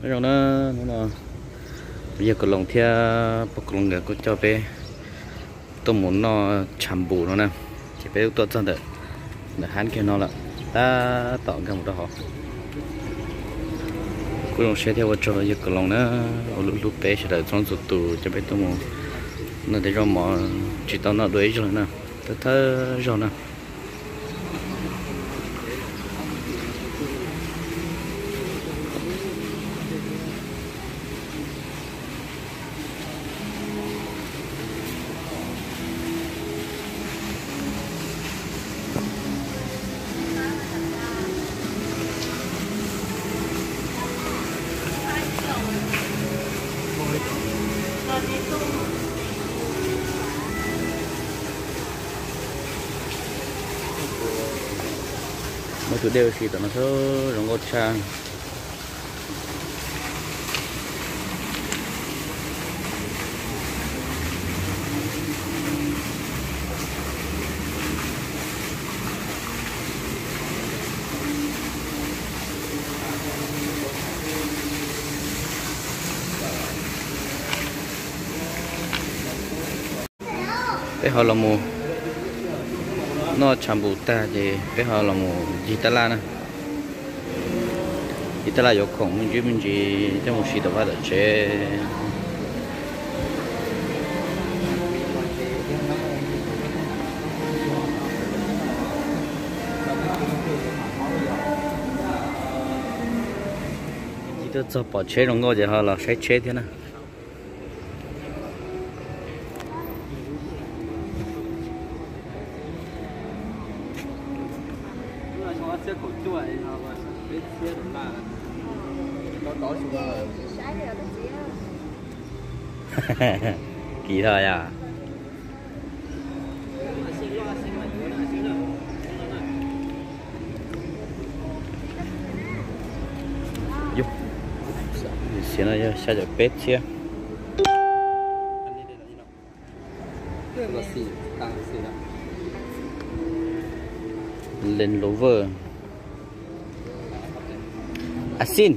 Nyob zoo na, hnub no yawg Koos Loos thiab pog Koos Loos nkawd kuj coj peb tuaj mus noj tshav npum no na. Ces peb tuaj txog ntawm, ntawm hab kiag no lawm, tab tom nkag mus rau hauv. Kuj zoo siab thiab ua tsaug yawg Koos Loos na, uas hlub hlub peb sawv daws txhua txhua tus coj peb tuaj mus noj tej zaub mov tsis tau noj dua ib zaug na, thawj thawj zaug na. Muaj tus dej ua si tom no xwb, zoo nkauj tshaj. Peb ho los mus noj tshav npum tag ces peb ho los mus ncig tab laj na. Ncig tab laj yuav khoom me ntsis me ntsis coj mus siv tom vaj tom tsev. Ncig tuaj txog pom tsheb zoo nkauj ces ho los saib tsheb thiab na. Kim tho yog. Xiav no yog xya caum peb txhiab. Land Rover. Asin.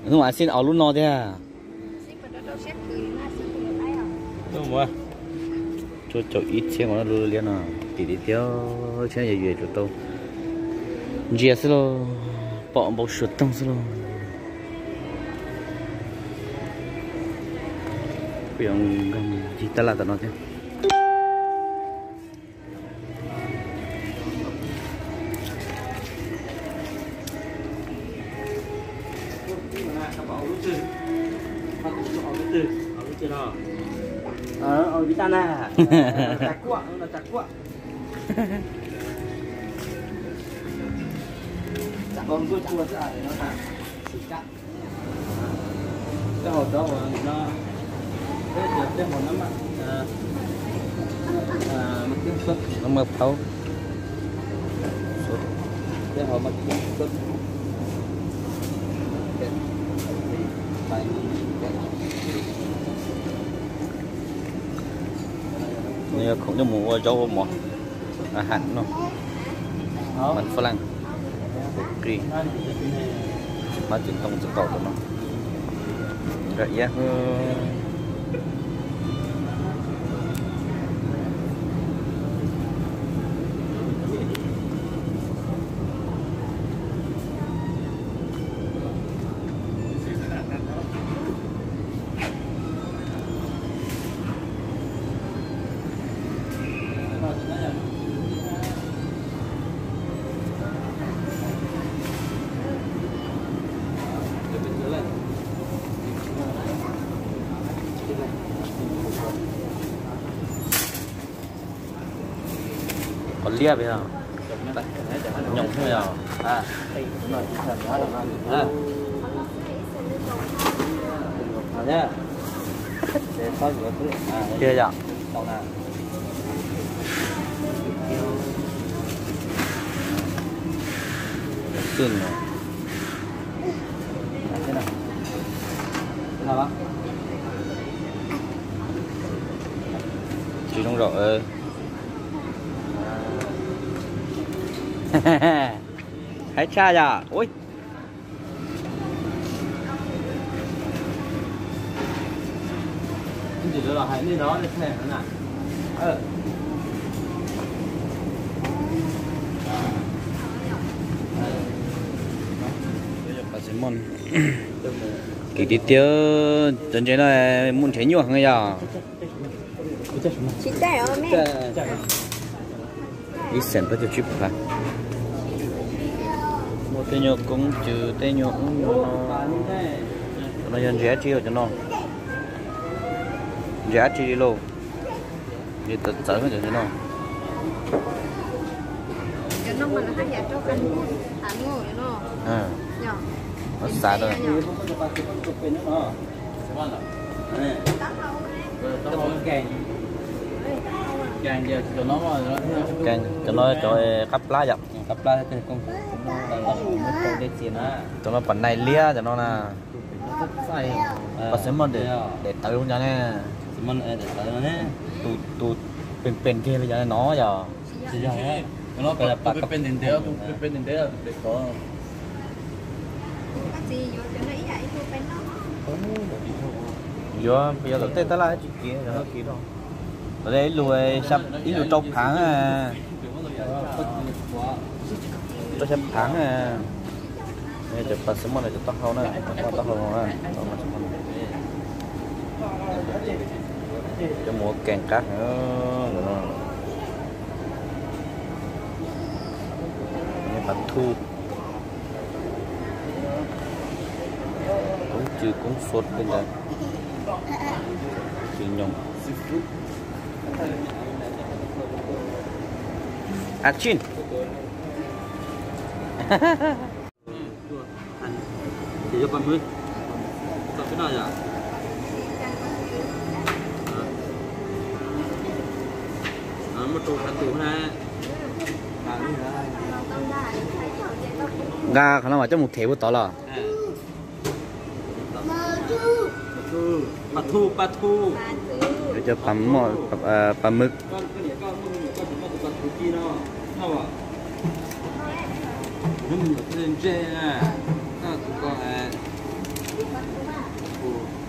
Hnub asin ob lub no thiab. Cuaj caum ib txhiab nkaus lub liab no, tim li thiab, tsheb yog yuav tsum tau ntsia xwb lauj, pom npau suav toog xwb lauj. Kuj yuav nkag ncig tab laj tom no thiab. Tej hauv cov uas no, peb tias tej hauv no mas, no mas phauj, tej hauv mas nws yog khoom coj mus ua zaub ua mov, a ham no, mas faj laj, qij, mab txiv ntoo txiv qaum tom no, nkag iab. Qhov liab yog nyoos yog. Tiag yom. Xwb no. Tsis zoo zaum. Haib tshaj yom. Ui. Kim tiag tiag, cov ntses no muaj nrhiav nyuaj heev yog. Ib xees plaub caug tsib phav. Muaj tej nyuag koob cws, tej nyuag ub nyuag no. Cov no yog ntses dab tsi cov no? Ntses dab tsi li lauj? Ntses txawv txawv cov ntses no. Xav, cov no cov qab plab yom. Cov no pom nais liab cov no na. Pom xev mos daim tawv zoo cov ne. Tus, tus pem pem kiag li cov no yog. Yuav, yuav tom tej tab laj tsis kiv, cov no kiv rau. Tom ib lus, ib lus rau phav, rau xya phav. Cov pas xev mos no cov taub hau na, taub hau no na. Cov mus ua kees qab heev no. Pas thu, koob cws koob xuas tej ntawd. Cws nyoos. A tsin. Nqa qhov no mas coj mus them puag tod los? Cov pas mws.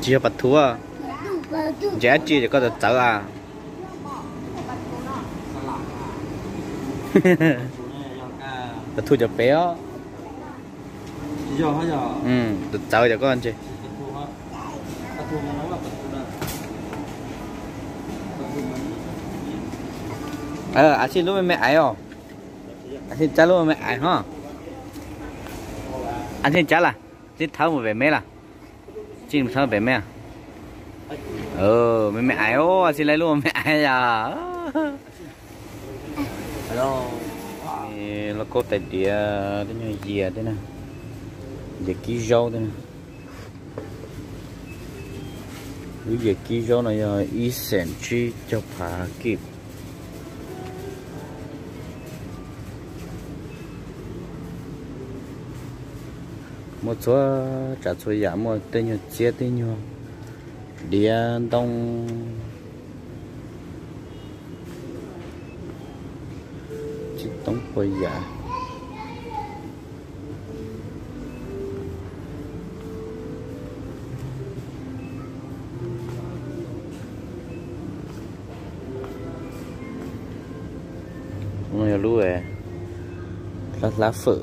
Tsis yog pas thu. Ntses dab tsi ces koj txawv txawv a? Pas thu cov pem os. Txawv txawv cov koj ntses. Ab tsi lub me me aiv os. Ab tsi cab lub me me aiv ho. Ab tsi cab las, tsi thawb mus pem me las. Tsi mus thawb pem me. Me me aiv os, ab tsi lub me me aiv yom. Lauj kaub tais diav, tej nyuag yias tej na, yias kib zaub tej na. Lub yias kib zaub no yog ib xees tsib caug phav kib. Muaj txhua tsav txhua yam, muaj tej nyuag txiab tej nyuag diav ntoo, tsis toob puas yam. No yog lub hlab hlab fawm.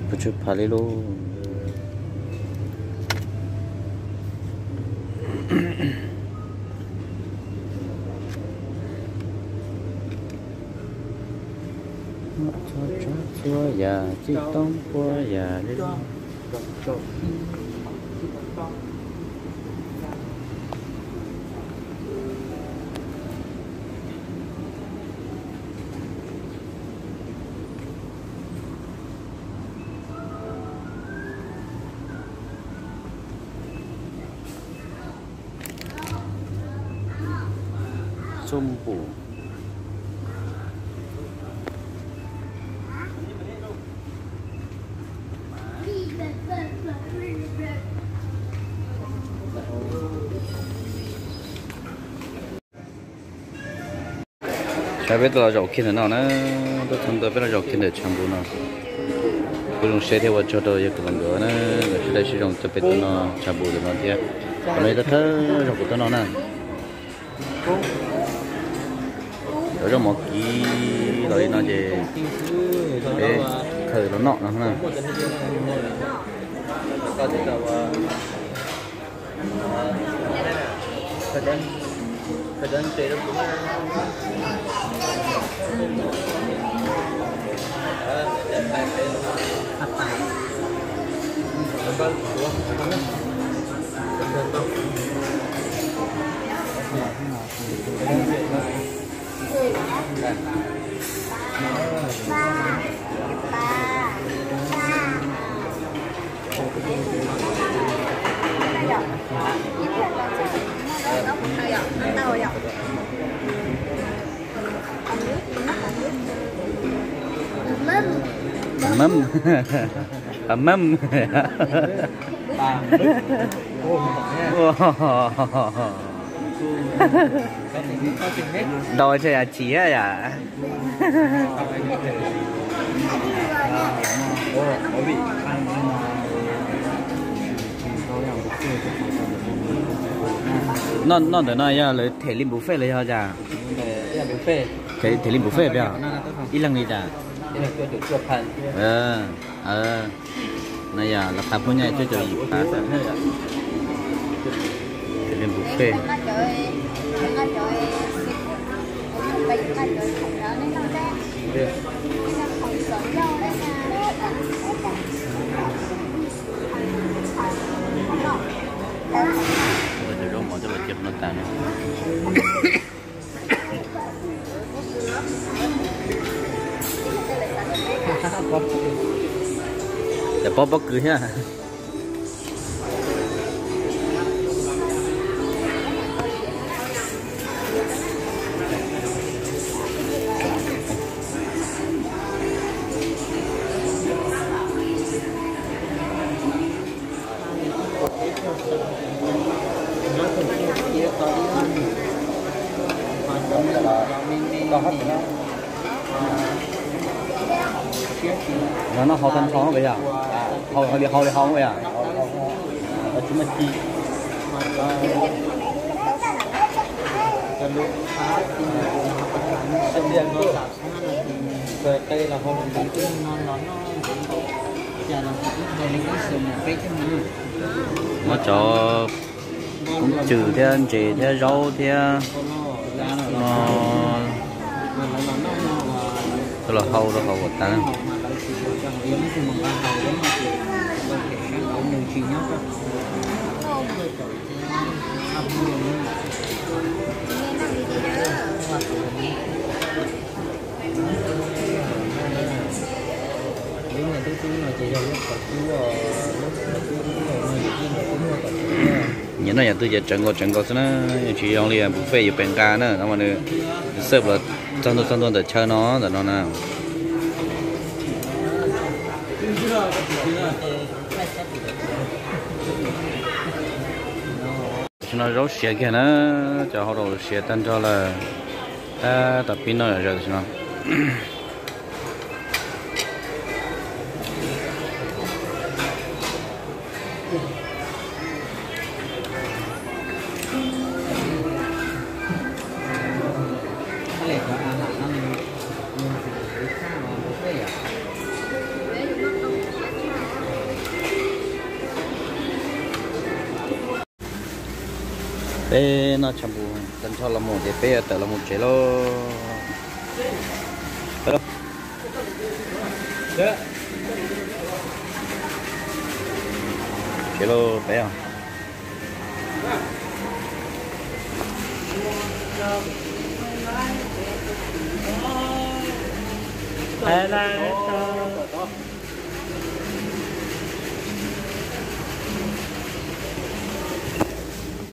Puas tsawg phav li lauj? Txhua tsav txhua yam, tsis toob puas yam li. Txuj npum. Saib peb tuaj los zaum kiag ntawm no na, tuaj txog ntua peb los zaum kiag ntawm tshav npum no. Kuv zoo siab thiab ua tsaug rau yawg Kws Los Nkauj na, nkawd sib dawb sib zoo coj peb tuaj noj tshav npum ntawm no thiab. Qhov no yog thawj thawj zaug kuv tuaj noj na. Cov zaub mov kiv los li no ces peb khaws los noj no na. Mâm. Mâm. Ntau tsawg yam chim yam. Noj ntawm no yog lawv them li buffet los yog cas? Them li buffet peb os. Ib leeg li cas? No yog lawv qab pub nyob cuaj caum yim phav. Them li buffet. Zaub mov coj los cia no tas no. Cov pob pob kws thiab. Los noj hauv tag nrho peb yog, hauv li hauv li hauv peb yog. Muab cov koob cws thiab ntses thiab zaub thiab no coj los hau rau hauv kom tas. Nyiam noj yam twg ces tsawv nkaus tsawv nkaus xwb na, yeej tsis zoo li buffet yus pem nqa na, no mas nws xawb los txog ntua txog ntua ntawm chaw no ntawm no na. Tam sim no zaub siav kiag na, cov hau rau siav tag nrho lawm, tab tom pib noj zom zaws tam sim no. Peb noj tshav npum tag nrho los mus ces peb yuav tawm los mus tsev lauj. Tsev lauj peb os.